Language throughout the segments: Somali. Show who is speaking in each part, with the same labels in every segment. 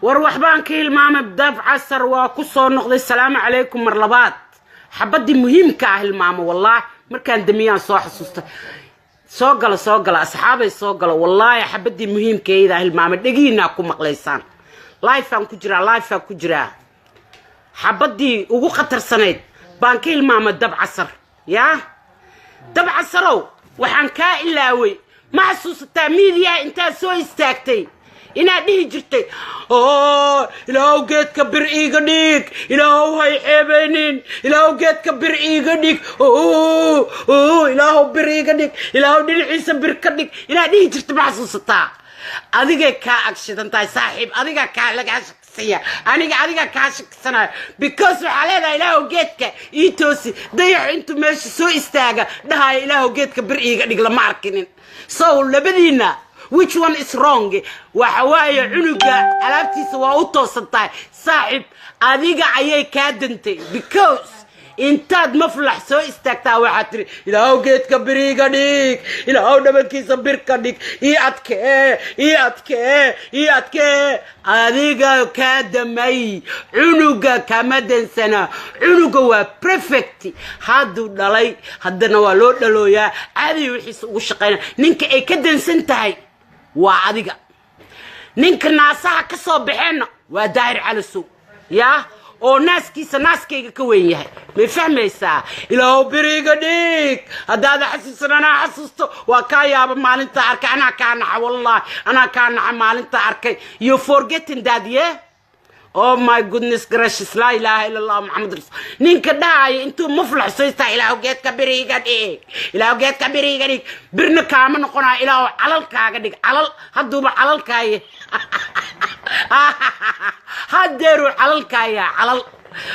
Speaker 1: War waxbaan ka hilmaamay. Dab Casar waa ku soo noqday. Salaamu calaykum mar labaad. Xabaddii muhiimka ah hilmaamo, wallaahi markaan damiyaan soo xasuustay. Soo gala, soo gala, asxaabay, soo gala. Wallaahi xabaddii muhiimkayda hilmaamay. Dhegiinaa ku maqlaysaan. Live aan ku jiraa, live aan ku jiraa. Xabaddii ugu khatarsanayd baan ka hilmaamay. Dab Casar, yaa Dab Casarow, waxaan kaa ilaaway. Ma xasuusataa miidiyaha intaad soo istaagtay inaad dhihi jirtay, "Oo Ilaahow, geedka bir iiga dhig, Ilaahow hay ceebaynin, Ilaahow geedka bir iiga dhig, Ilaahow bir iiga dhig, Ilaahow dhinaciisa bir ka dhig"? Inaad dhihi jirtay ma xasuusataa? Adigay kaa agshidan tahay, saaxiib. Adiga kaa lagaa shakisanya. Aniga adiga kaa shakisanayo, because waxaa leedahay, "Ilaahow geedka ii toosi." Dayaxo intuu meesha soo istaaga dhahaayo, "Ilaahow geedka bir iiga dhig," lama arkinin. So labadiina, which one is wrong? Waxa waaye cunuga alaabtiisa waa u toosan tahay, saaxiib. Adiga ayay kaa dantay, because intaad maflax soo istaagtaa waxaad tiri, "Ilaahow geedka bir iiga dhig, Ilaahow dhabankiisa bir ka dhig, ii adkee, ii adkee, ii adkee." Adiga kaa damay, cunuga kama dansana. Cunuga waa perfect. Hadduu dhalay haddana waa loo dhalooyaa, caadiga wixiisa ugu shaqayna. Ninka ay ka dansan tahay waa adiga. Ninka naasaha ka soo baxeenna waa Daahir Calasow, yaa oo naaskiisa naaskayga ka weyn yahay. May fahmaysaa? "Ilaahow beriga dhig." Haddaada xasuusan, anaa xasuusto. Waa kaa yaaba maalinta arkay. Anaa kaa naxa, wallahi anaa kaa naxa maalinta arkay. You forgetting that, yeah? Oh my goodness gracious, laa ilaaha ila Allah, Maxamed rasul. Ninka dhahaya intuu muflax soo istaa, "Ilaahu geedka beriga dhig, Ilaahu geedka beriga dhig," birna kaama noqonaya. Ilaahu calalkaaga dhig, calal. Hadduuba calalkaaye, haddeeruu calalkaaya, calal.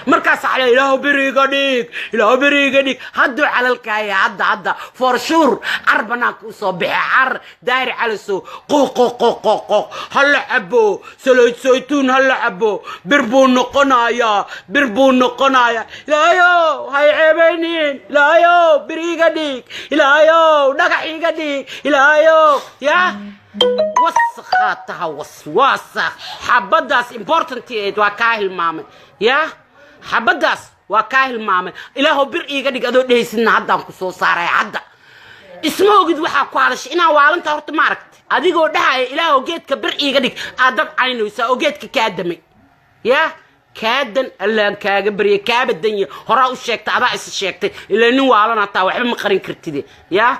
Speaker 1: Markaas ala, "Ilaahu beriga dhig, Ilaahu beriga dhig." Hadduu calalkaaya hadda, hadda for sure car banaanka usoo bixe. Car Daahir Calasow, qoq qoq qoq qoq qoq, hala cabo saliid saytuun, hala cabo, bir buu noqonayaa, bir buu noqonayaa. "Ilaahayow hay ceebaynin, Ilaahayow bir iga dhig, Ilaahayow dhagax iga dhig, Ilaahayow." Yaa wasakhaa taha, waswaasa. Xabaddaas important eed waa kaa hilmaamay. Yaa, xabaddaas waa kaa hilmaamay. "Ilaahow bir iiga dhig" adoo dhehaysidna haddaan ku soo saaray. Hadda isma ogid waxaa ku hadashay inaa waalantaa. Horta ma aragtay adigoo dhahaya, "Ilaahow geedka bir iiga dhig," aad dad caynaysaa oo geedka kaa damay? Yaa kaadan, Allaan kaaga barya, kaaba danya. Horaa u sheegtay, adaa is sheegtay. Ilaa nin waalan hataa waxba ma qarin kartide. Yaa,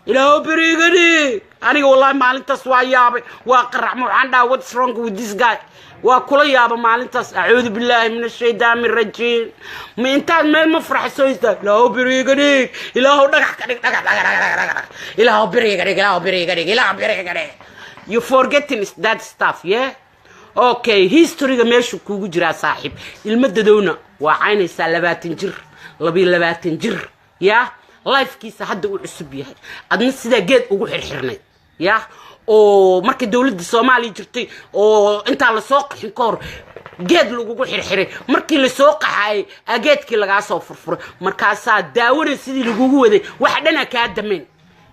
Speaker 1: "Ilaahow bir iiga dhig." Aniga wallahi maalintaas waa yaabay, waa qaracma. Waxaan dhaha, "What's wrong with this guy?" Waa kula yaaba maalintaas. Acuudu billaahi min ashaydaani rajiim. Ma intaad meel ma farxasoo istaa, "Ilaahow bir iiga dhig, Ilaahow dhagax ka dhig, dhagax, dhagax, dhagax, dhagax, Ilaahow bir iiga dhig, Ilaahow bir iiga dhig, Ilaahow bir iiga dhig." You forgetting that stuff, yeah? Okay, historyga meeshu kuugu jiraa, saaxiib. Ilmo dadowna waa caynaysaa, 20 jir, 22 jir, yaa lifekiisa hadda uu cusub yahay. Adna sidaa geed ugu xirxirnayd, ya oo markii dowladda Soomaaliya jirtay oo intaa lasoo qaxin ka hor geed lagugu xirxiray. Markii lasoo qaxaayay aa geedkii lagaa soo furfuray. Markaasaa daawana sidii lagugu waday, waxa dhanaa kaa dameen.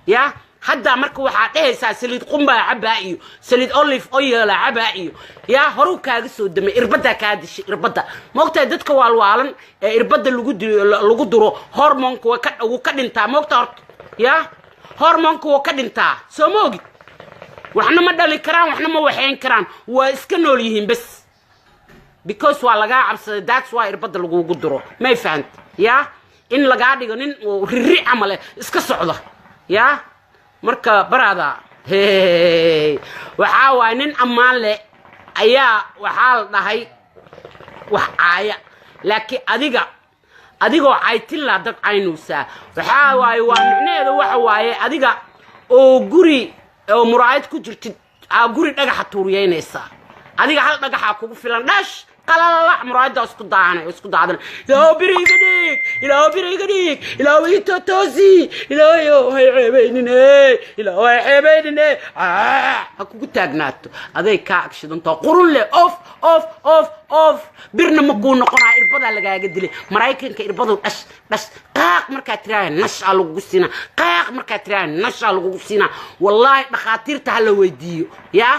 Speaker 1: Ya hadda marka waxaa dhehaysaa saliid qumbaa cabaa iyo saliid olive oil cabaa iyo yaa horuu kaaga soo damay. Irbaddaa kaa dishay, irbadda. Maogtahay dadka waalwaalan ee irbadda lagu duro hormoonka waa ka wuu ka dhintaa? Maogta horta ya hormoonka wuu ka dhintaa, soo ma ogid? Waxna ma dhali karaan, waxna ma waxayn karaan, waa iska nool yihiin bes, because waa lagaa cabsaday. That's why irbadda lagugu duro. May fahant? Ya in lagaa dhigo nin oo riri camale iska socda. Ya marka baraada waxaa waay nin ammaan leh ayaa waxaa la dhahay wax caaya, laakiin adiga adigoo caytillaa dad caynaysaa. Waxaa waaye, waa micnaheedu waxa waaye, adiga oo guri oo muraayad ku jirtid aa guri dhagaxa tuuriyeynaysaa. Adiga hal dhagaxaa kugu filan, dhash, qalalala, muraayadda isku daahana, isku daadana. "Ilaahow bir iga dhig, Ilaahow bir iga dhig, Ilaahow ii toosi, Ilaahayow hay ceebaynin, Ilaahow hay ceebaynin." Ha kugu taagnaato, aday kaa agshidantoo qurun leh. Off, off, off, off. Birna ma kuu noqonaa, irbadaa lagaaga dilay. Maraykanka irbadu dhash dhash, qaaq markaa tiraaya nashaa lagugu siinaa, qaaq markaa tiraaya nashaa lagugu siinaa. Wallaahi dhakhaatiirta ha la weydiiyo. Yaa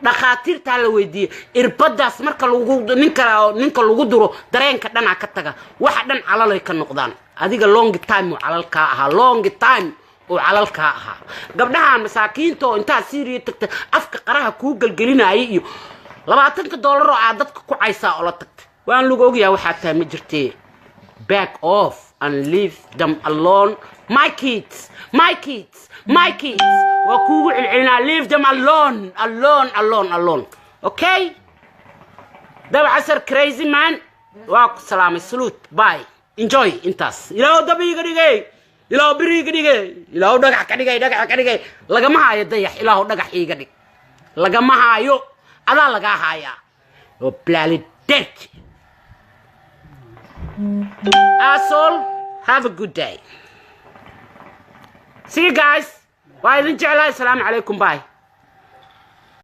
Speaker 1: Dhakhaatiirtaa la weydiiyey. Irbadaas marka lagu ninka lagu duro, dareenka dhanaa ka taga, waxa dhan calalay ka noqdaan. Adiga long time uu calalkaa ahaa, long time uu calalkaa ahaa. Gabdhahan masaakiinta oo intaa Syria tagta afka qaraha kuu gelgelinaya iyo 20-ka doolar oo aad dadka ku caysaa oo la tagta, waan lagu ogyaha waxaa tahay. Ma jirtee, back off and leave them alone. My kids, my kids, my kids, waa kuugu celcelinaa. Leave them alone, alone, alone, alone, okay? Dabcasar crazy man, waa ku salaamay. Salute, bye, enjoy. Intaas Ilaahu dab iiga dhigay, Ilaahu bir iiga dhigay, Ilaahu dhagax ka dhigay, dhagax ka dhigay. Lagama haayo dayax. Ilaahu dhagax iiga dhig. Lagama haayo, adaa lagaa haayaa oo bloody dirt asshole. Have a good day. See you guys. Waa idin jeclahay. Asalaamu calaykum. Bye.